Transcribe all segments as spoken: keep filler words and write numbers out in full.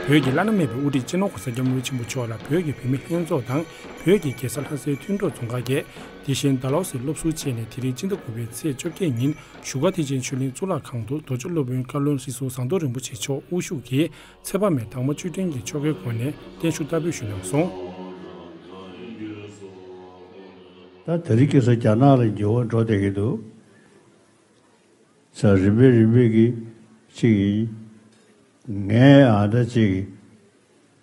བོད་ཀྱི་བླ་ན་མེད་པའི་དབུ་ཁྲིད་སྤྱི་ནོར་༧གོང་ས་༧སྐྱབས་མགོན་ཆེན་པོ་མཆོག་ལ་བོད་ཀྱི་བུད་མེད་ལྷན་ཚོགས་དང་བོད་ཀྱི་རྒྱལ་ས་ལྷ་སའི་མཐུན་གྲོགས་རྫོང་ཁག་གིས། དེ་བཞིན་ཌལ་ཧོ་སིར་སློབ་ཟུར་བྱས་ནས་དེ་རིང་སྤྱི་ཟླ་དགུ་པའི་ཚེས་བཅོ་བརྒྱད་ཉིན་བཞུགས་སྒར་ཐེག་ཆེན་ཆོས་གླིང་གཙུག་ལག་ཁང་དུ་རྡོ་རྗེ་སློབ་དཔོན་བཀའ་བློན་ཁྲི་ཟུར་ཟམ་གདོང་རིན་པོ་ཆེ་མཆོག་དབུ་བཞུགས་ཀྱིས་ཚེས་པ་མའི་དྭངས་མ་བཅུ་བདུན་གྱི་ཆོ་གའི་སྒོ་ནས་བརྟན་བཞུགས་བསྟར་འབུལ་ཞུས་གནང་སོང་། ད་དེ་རིང་ཁ་སང་རྒྱ་ནག་ལ་འགྱུར་བ་འགྲོ་བསྡད་ཀྱི་འདུག་ས་རིམ་པས་རིམ་པས་ཀྱིས་ཅིག་ངའི་ཨ་འདྲ་ཅིག་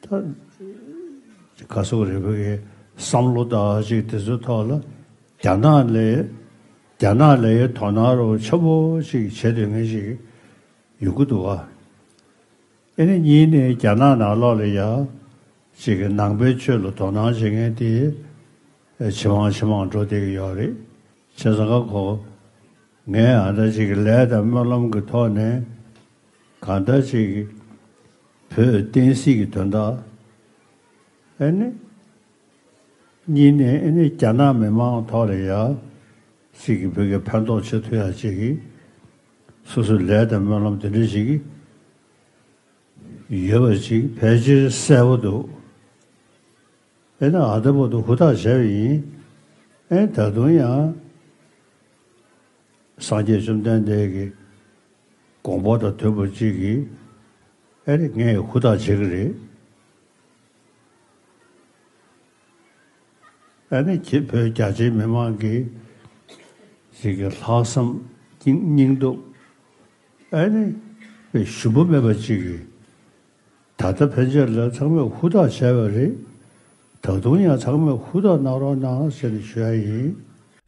ད་ག་སོག་རིམ་པས་ཀྱི་བསམ་བློ་དང་ཅིག་དེ་ཚོའི་ཐོག་ལ་རྒྱ་ནག་ལས་རྒྱ་ནག་ལས་དོ་སྣང་རོགས་ཆེན་པོ་ཅིག་བྱེད་འདོད་མཁན་ཅིག་ཡོང་གི་འདུག་ག་ཨེ་ནི་གཉིས་ནས་རྒྱ་ནག་ནང་ལོགས་ལ་ཡ་ཅིག་གི་ནང་པའི་ཆོས་ལ་དོ་སྣང་བྱེད་མཁན་དེ་ཇེ་མང་ཇེ་མང་འགྲོ་བསྡད་ཀྱི་ཡོད་རེད། བྱས་ཙང་ཁོ་ངས་ཨ་འདྲ་ཅིག་གི་ལས་དང་སྨོན་ལམ་གྱི་ཐོག་ནས་གང་ལྟར་ཅིག་བོད་བསྟན་སྲིད་ཀྱི་དོན་དག་ཨེ་ནི་གཉིས་ནས་ཨེ་ནི་རྒྱ་ནག་མི་མང་ཐོག་ལ་ཡ་ཅིག་གི་བོད་ཀྱི་ཕན་ཐོགས་བྱེད་ཐུབ་ཡ་ཅིག་གི་སོ་སོའི་ལས་དང་སྨོན་ལམ་དེ་འདྲ་ཞིག་གི་ཡོད་པ་ཅིག་ཕལ་ཆེར་གསལ་པོ་འདུག་ཨེ་ན་ཨ་ད་བར་དུ་ཧུར་ཐག་བྱས་པ་ཡིན། ཨེ་ད་དུང་ཡང་སངས་རྒྱས་བཅོམ་ལྡན་འདས་ཀྱི་དགོངས་པ་དང་མཐུན་པ་ཅིག་གིས་ཨེ་ནི་ངས་ཧུར་ཐག་བྱེད་ཀྱི་རེད། ཨ་ནི་ཁྱེད་བོད་རྒྱ་ཆེའི་མི་མང་གི་ཞིག་གི་ལྷག་བསམ་སྙིང་སྙིང་སྟོབས་ཨ་ནི་ཞུམ་པ་མེད་པ་ཅིག་གིས་ད་ལྟ་ཕན་ཆད་ལ་ཚང་མས་ཧུར་ཐག་བྱས་པ་རེད། ད་དུང་ཡང་ཚང་མས་ཧུར་ཐག་གནང་རོགས་གནང་ཟེར་ནས་ཞུ་ཡ་ཡིན།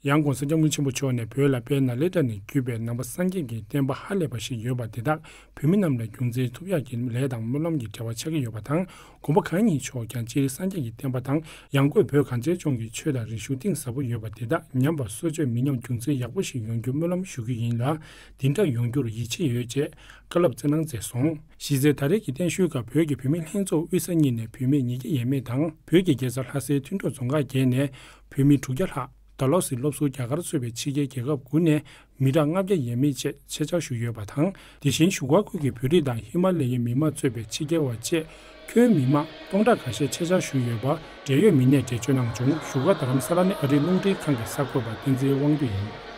ཡང་༧གོང་ས་༧སྐྱབས་མགོན་ཆེན་པོ་མཆོག་ནས་བོད་ལ་དཔལ་ནཱ་ལེནྡྲ་ནས་བརྒྱུད་པའི་ནང་པ་སངས་རྒྱས་ཀྱི་བསྟན་པ་ཧ་ལས་པ་ཞིག་ཡོད་པ་དེ་དག་བོད་མི་རྣམས་ལ་རྒྱུན་འཛིན་ཐུབ་ཡག་གི་ལས་དང་སྨོན་ལམ་གྱི་འབྲེལ་བ་ཆགས་ཀྱི་ཡོད་པ་དང་། དགོན་པ་གང་ཡིན་ཆོག་ཀྱང་སྤྱིར་སངས་རྒྱས་ཀྱི་བསྟན་པ་དང་ཡང་སྒོས་བོད་གངས་ཅན་ལྗོངས་ཀྱི་ཆོས་དང་རིག་གཞུང་གཏིང་ཟབ་པོ་ཡོད་པ་དེ་དག་ཉམས་པ་སོར་ཆུད་མི་ཉམས་རྒྱུན་འཛིན་ཡག་པོ་ཞིག་ཡོང་རྒྱུ་སྨོན་ལམ་ཞུ་རྒྱུ་ཡིན་ལ། འདི་འདྲ་ཡོང་རྒྱུར་ཡིད་ཆེས་ཡོད་ཅེས་བཀའ་སློབ་སྩལ་གནང་མཛད་སོང་། གཞི་རྩའི་ད་རེས་ཀྱི་བརྟན་བཞུགས་སྐབས་བོད་ཀྱི་བུད་མེད་ལྷན་ཚོགས་དབུས་ས་གཉིས་ནས་བུད་མེད་ཉིས་བརྒྱ་ཡས་མས་དང་བོད་ཀྱི་རྒྱལ་ས་ལྷ་སའི་མཐུན་གྲོགས་རྫོང་ཁག་བརྒྱད་ནས་བུད་མེད་དྲུག་བརྒྱ་ལྷག་ཌལ་ཧོ་སི་སློབ་ཟུར་རྒྱ་གར་གཙོས་པའི་ཕྱི་རྒྱལ་རྒྱལ་ཁབ་དགུ་ནས་མི་གྲངས་ལྔ་བརྒྱ་ཡས་མས་བཅས་ཆེད་བཅར་ཞུས་ཡོད་པ་དང་། དེ་བཞིན་བཞུགས་སྒར་ཁུལ་གྱི་བོད་རིགས་དང་ཧི་མ་ལ་ཡའི་མི་མང་གཙོས་པའི་ཕྱི་རྒྱལ་བ་བཅས་ཁྱོན་མི་མང་སྟོང་ཕྲག་ཁ་ཤས་ཆེད་བཅར་ཞུས་ཡོད་པ་འབྲེལ་ཡོད་མི་སྣས་འགྲེལ་བརྗོད་གནང་བྱུང་། བཞུགས་སྒར་རྡ་རམ་ས་ལ་ནས་ཨ་རིའི་རླུང་འཕྲིན་ཁང་གི་གསར་འགོད་པ་བསྟན་འཛིན་དབང་འདུས་ཡིན།